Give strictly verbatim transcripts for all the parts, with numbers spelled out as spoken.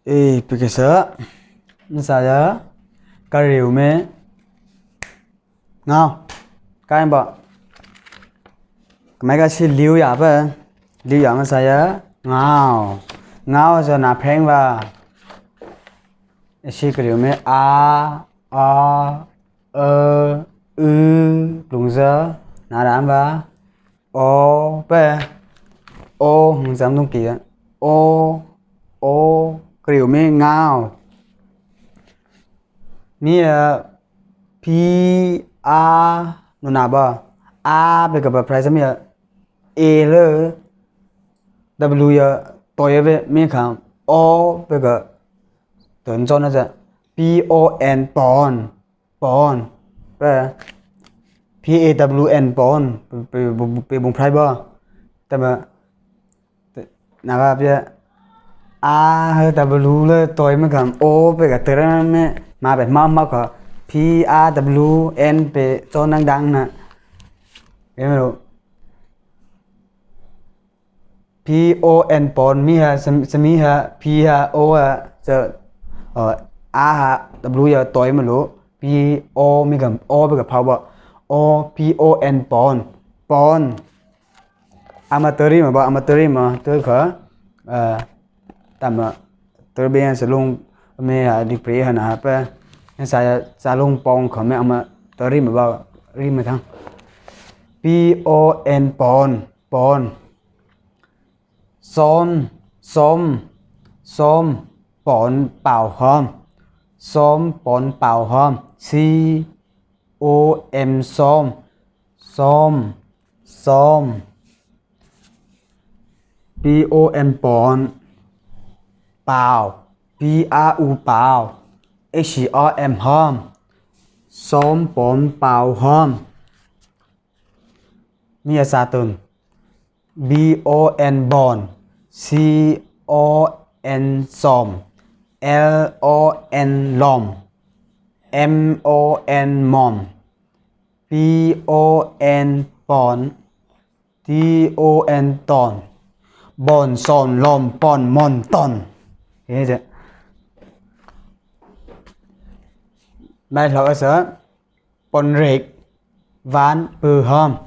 Ee, pekesa. Nsaya. Kariu me. Ngao. Kaimba. Kemeka si liu ya pe. Liu ya nsaya. Ngao. Ngao sa na peng ba. Esi kariu me a, a, e, u, lungsa. Na ram ba. O, pe. O, hmang sam tung kia. O, o, kariu me ngao. Mi a, P, A, nuna ba. A, pe ka ba price mi a. E le. W ya, toi ya be, mi kan. O, pe ka. Ton ton na sa. P, O, N, pon. Pon. Pe. P A W N pon. Pe, pe, pe, pe bung prai ba. Tama. Na ba pia. A he W le toi me kam. O pe ka tera me. Ma pe ma ma ka. P A W N pe to nang dang na. Em lo. P O N pon mi ha, sem-, semi ha, P ha, O ha, se, eh, A ha, W ya toi me lo, P O mi gam, O bi ga pau ba, O, P O N pon, pon. Ama teri ma ba, ama teri ma, teri ka, eh, tama, teri be yan selung, me ha, dik pri ha na ha pe, yan sa, sa lung pon ka me ama teri ma ba, ri me tang. P O N pon, pon. Som, som, som, pon pau hom. Som pon pau hom. C O M som. Som, som. P O N pon. Pau. P A U pau. H O M hom. Som pon pau hom. Mi ya sa tun. B O N bon, C O N som, L O N lom, M O N mom, P O N pon, T O N ton, bon som lom pon mon ton. Mai lok asa. Pon rik, van pư hom.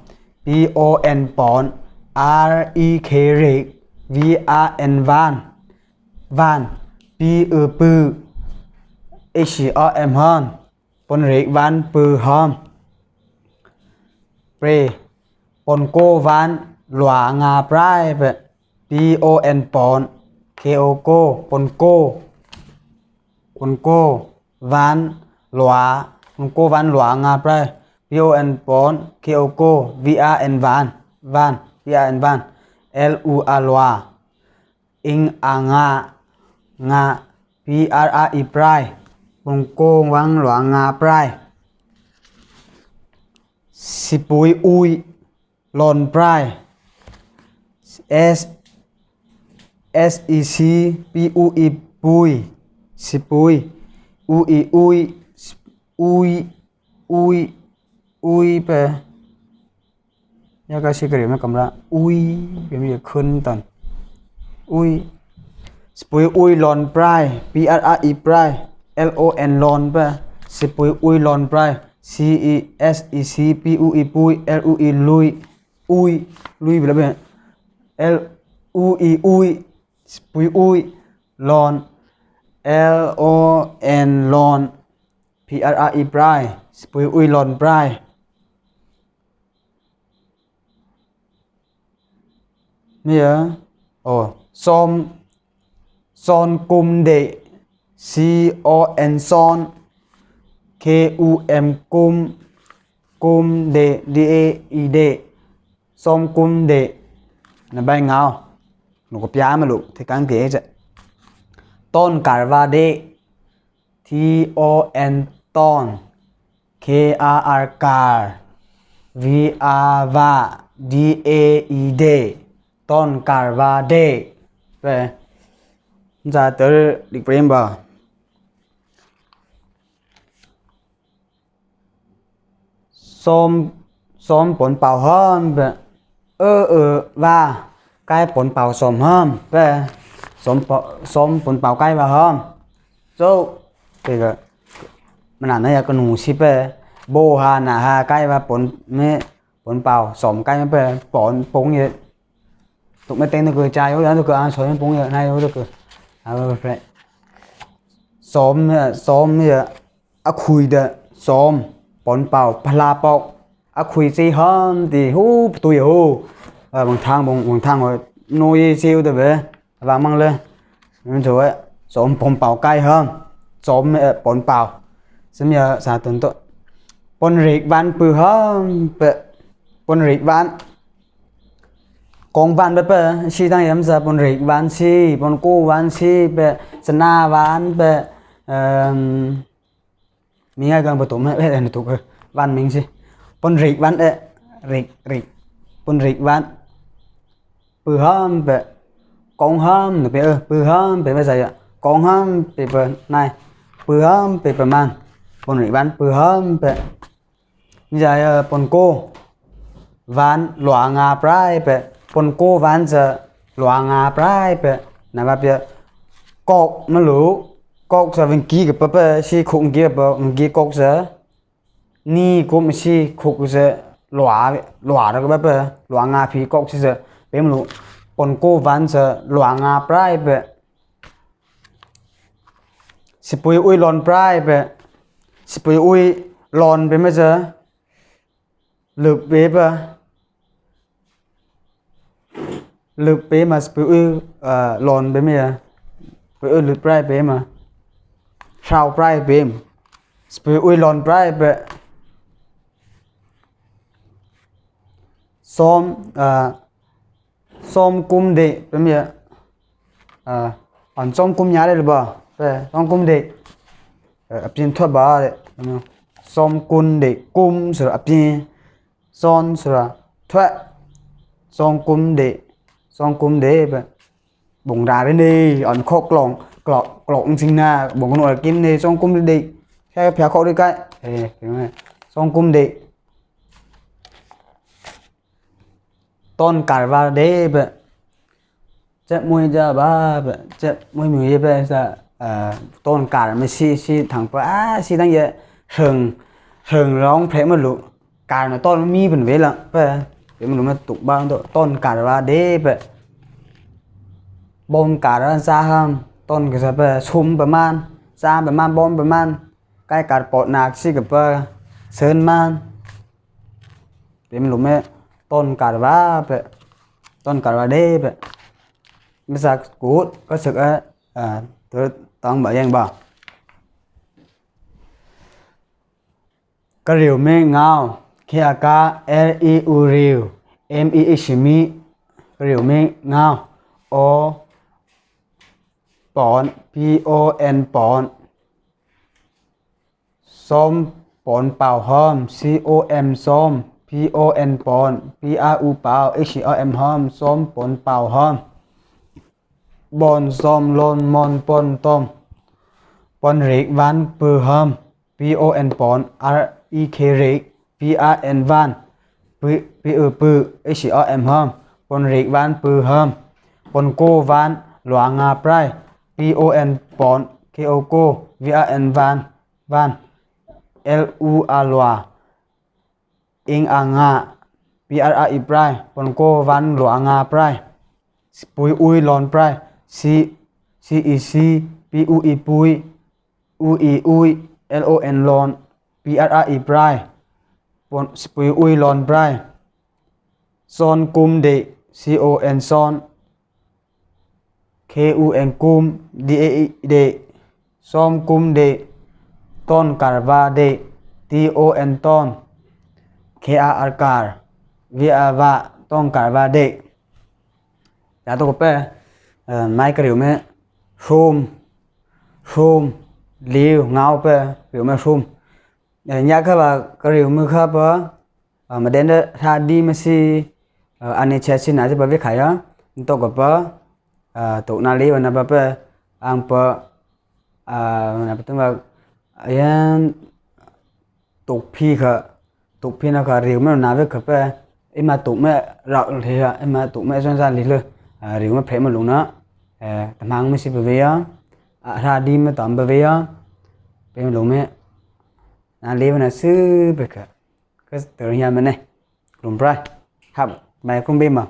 P O N pon, R I K rik, V A N van. Van, P Ư pư, H O M hom. Pon rik van pư hom. Pre, pon ko van lua nga prai pe. P O N pon, K O ko, pon ko. Pon ko. Van lua, pon ko van lua nga prai. P O N pon, K O ko, V A N van, van, V A N van. L U a lua. Ing a nga, nga, P R A I prai. Pon ko van lua nga prai. Sipui ui. Lon prai. S, S E C, P U I pui. Sipui. U I ui. Ui, ui, ui pe. Ya ka sikri me kamera. Ui, pe mi khun ton. Ui. Sipui ui lon prai. P R A I prai. L O N lon pe. Sipui ui lon prai. C E S E C P U I pui, L U I lui, ui, lui bila be. L U I ui, sipui ui, lon, L O N lon, P R A I prai, sipui ui lon prai. Mia, oh, som, son kum de, C O N son, K U M kum, kum de, D A E de, som kum de. Na bai ngao. Nuk ko pia ma luk, te kang ke je. Ton karva de. T O N ton, K A R kar, V A va, D A E de, ton karva de. Pe. Nza ter dik prem ba. Som, som pon pau hom pe. Ơ, ơ, va. Kai pon pau som hom pe. Sọm pọ-, sọm pon paus kai ba hom. So, ke ke, mena na ya ke nung si pe, bo ha na ha kai ba pon me, pon paus, sọm kai me pe, pon, pon ye. Tuk me teng tuk ke chai yo, tuk ke an soi pon ye, na yo tuk ke. A, pe. Sọm, sọm ye, a khui de, sọm, pon paus, pla pok. A khui si hom ti, hu, tu ye hu. A, bang thang, bang, bang thang, no ye si u de be. Vang mang le. Min so, eh, sọm pon paus kai hom. Sọm, eh, pon paus. Sem ya sa tun to. Pon rik van pui hom pe. Pon rik van. Kong van pe pe. Si tang yam sa pon rik van si. Pon ku van si pe. Sena van pe. Em, Mi ngai kang betul me, eh, eh, tuk, eh, van ming si. Pon rik van, eh, rik, rik. Pon rik van. Pui hom pe. Kong hom ne pe, eh, pui hom pe me sa ya. Kong hom pe pe nai. Pui hom pe pe man. Pon rik van pui hom pe. Ni sa ya pon ko. Van lua nga prai pe. Pon ko van sa lua nga prai pe. Na ba pe. Kok me lu. Kok sa ven ki ke pe pe, si kok ngi pe, ngi kok sa. Ni kum si kok sa lua, lua ke pe pe, lua nga phi kok si sa. Pe me lu, pon ko van sa lua nga prai pe. Sipui ui lon prai pe. Sipui ui lon pe me sa. Lup pe pe. Lup pe ma sipui ui, ah, lon pe me ya. Sipui ui lup prai pe ma. Sau prai pe ma. Sipui ui lon prai pe. Som, ah, som kum de pe me ya. Ah, an som kum nya de ba. Pe, som kum de. Eh, apin thot ba de. Som kum de, kum sura apin. Son sura thot. Son kum de. Son kum de pe. Bong ra de ne, an kok klong, klok, klok sing na, bong no kim ne, son kum de. Khe pia kok de kai. Eh, son kum de. Ton kar va de pe. Chep mui ja ba pe, chep mui mui ye pe sa, eh, ton kar me si, si thang pe, ah, si thang ye, heng, heng rong pre me lu, kar na ton mi pen ve la pe, pe me lu me tuk ba do, ton kar va de pe. Bom kar sa ham, ton ke sa pe, sum pe man, sa pe man, bom pe man, kai kar pot nak si ke pe, sen man. Pe me lu me ton kar va pe, ton kar va de pe. Me sa kut, ka sek a, a, tu tang ba yang ba. Ka riu me ngau, ke a ka, r i u riu, m i i si mi, ka riu me ngau, o, pon, p o n pon. Som pon pau hom, c o m som, p o n pon, p r u pau, h o m hom, som pon pau hom. Bon som lon mon pon tom. Pon rik van pw hom, p o n pon, r i k rik, p r n van, p, p u pw, h o m hom. Pon rik van pw hom. Pon ko van lua nga prai, p o n pon, k o ko, v r n van. Van. L u a lua. Ing a nga. P r a i prai. Pon ko van lua nga prai. Sipui ui lon prai. Si, si i si. P u i pui. U i ui. L o n lon. P r a i prai. Pon sipui ui lon prai. Son kum de. C o n son. K u n kum, d a e de, som kum de, ton kar va de, t o n ton, k a r kar, v a va, ton kar va de. Ya to ko pe, eh, mai ka riu me, sum, sum, liu, ngau pe, riu me sum. Eh, nya ka ba, ka riu me ka ba, A, madan da ha di masi, a, ani chesi na si pa vi kaya. Ntok apa, a, tok na li wana pa pa, ang pa, a, na pa tung ba, ayan, tok pi ka, tok pi na ka riu me na ve ka pa, ima tok me ra li ha, ima tok me son sa li le, a, riu me pre me lung na. Eh, temang mesi bebeyong, ara di me tong bebeyong, pem lome, na lebe na sebe ke, ke terinya mene, krum prai, hap, mai krum be ma,